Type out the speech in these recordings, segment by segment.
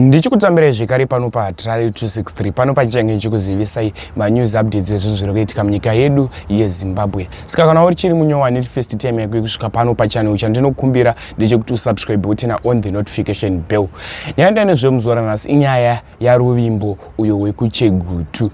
Ndichikutambirai zvekare pano paHatirari 263 pano pachange ndichikuzivisai manews updates ezvinhu zviri kuitika munyika yedu yeZimbabwe. Saka kana uri chiri munyowani first time yako yekusvika pano pachannel, chandinokumbira ndechekuti usubscribe uturn on the notification bell. Nyaya ndanezvemuzuva ranhasi inyaya yaRuvimbo uyo wekuChegutu.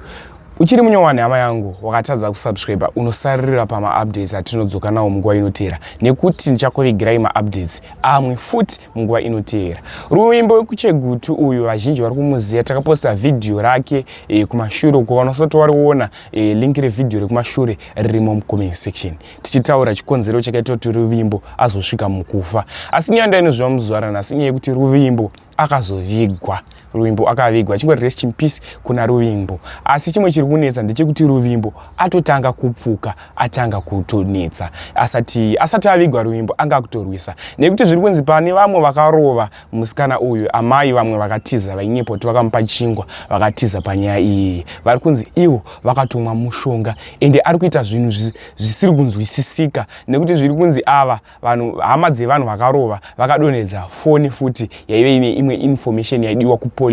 Uchiri munyowani, hama yangu, wakatadza kusubscribe, unosaririra pamaupdates atinodzoka nawo munguva inoteera, nekuti ndichakuvigirai maupdates amwe futi munguva inoteera. Ruvimbo wekuChegutu uyu vazhinji vari kumuziva. Takaposta vhidhiyo rake kumashure uko, vanosati wariona, link revhidhiyo rekumashure ririmo mucomment section, tichitaura chikonzero chakaita kuti Ruvimbo azosvika mukufa. Asi nyaya ndainozviva muzuva ranhasi inyaya yekuti Ruvimbo akazovigwa. Ruvimbo akavigwa, chingori rest in peace kuna Ruvimbo. Asi chimwe chiri kunetsa ndechekuti Ruvimbo atotanga kupfuka, atanga kutonetsa asati avigwa. Ruvimbo anga akutorwisa nekuti zviri kunzi pane vamwe vakarova musikana uyu, amai vamwe vakatiza, vainyepa kuti vakamupa chingwa, vakatiza panyaya iyi. Vari kunzi ivo vakatomwa mushonga, ende ari kuita zvinhu zvisiri kunzwisisika, nekuti zviri kunzi ava vanhu, hama dzevanhu vakarova, vakadonhedza foni futi yaive ine imwe information yaidiwa kupolisi.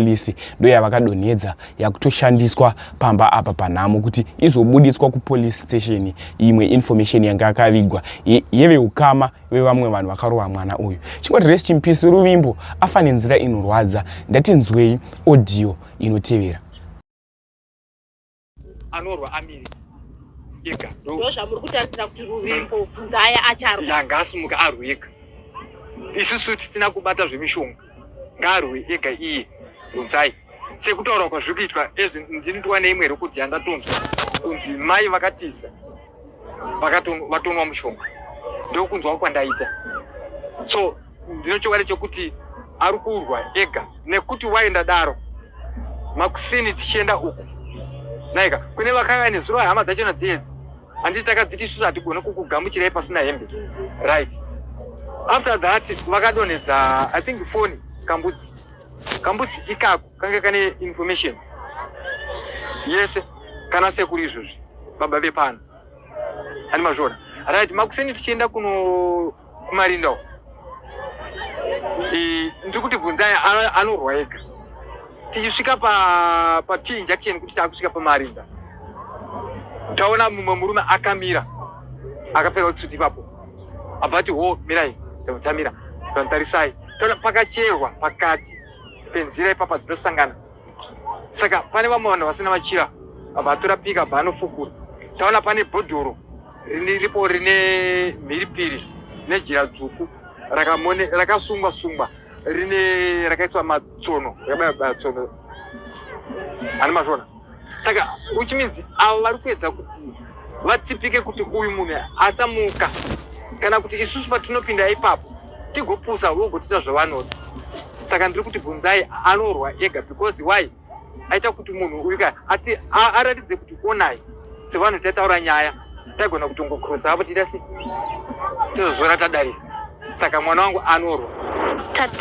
Ndo yavakadonhedza yakutoshandiswa pamba apa panhamo kuti izobudiswa kupolice station, imwe information yanga yakavigwa yeveukama vevamwe vanhu vakarova mwana uyu. Chingoti rest in peace Ruvimbo, afa nenzira inorwadza. Ndatinzwei audio inotevera. Anorwa amiri ega. Ndo zvamuri kutarisira kuti Ruvimbo Bvunzaya acharwa? Ya, ngaasimuka arwe ega. Isusu tisina kubata zvemishonga, ngaarwe ega iye Bvunzai, sekutaura kwazviri kuitwa ezvi. Ndinotwa neimwe rekodhi yandatonzwa kunzi mai vakatiza vatonwa mushonga. Ndokunzwa kwandaita, so ndino chokwadi chekuti ari kurwa ega. Nekuti waenda daro makusini tichienda uku naika kune vakauya nezuro, hama dzachona dzedzi, handiti takadziti isusu hatigone kukugamuchirai pasina hembe, right? After that vakadonhedza, I think, foni, kambudzi. Kambudzi ikako kanga kane information yese kana sekuru izvozvi baba vepano hani mazviona, right? Makuseni tichienda kuno kumarinda uko, ndiri kuti Bvunzai anorwa ega. Tichisvika pa T junction, kuti taakusvika pamarinda, taona mumwe murume akamira akapfeka suti ipapo. Abva ati, "Ho, mirai." Tamira, tarisai, taona pakacherwa pakati penzira ipapa dzinosangana. Saka pane vamwe vanhu vasina machira, vatora pika bva anofukura. Taona pane bhodhoro riripo rine mhiripiri nejira dzvuku rakasungwa sungwa, rine rakaiswa matsono, rakabaya tsono, hani mazviona? Saka which means avo vari kuedza kuti vatsipike kuti uyu munhu asamuka, kana kuti isusu patinopinda ipapo tigopusa vogotiita zvavanoda. Saka ndiri kuti Bvunzai anorwa ega, because why? Aita kuti munhu uyu ka ati aratidze kuti onai, sevanhu tataura nyaya, tagona kutongokrosa apo tiita se tozozora tadarika. Saka mwana wangu anorwa. Tata.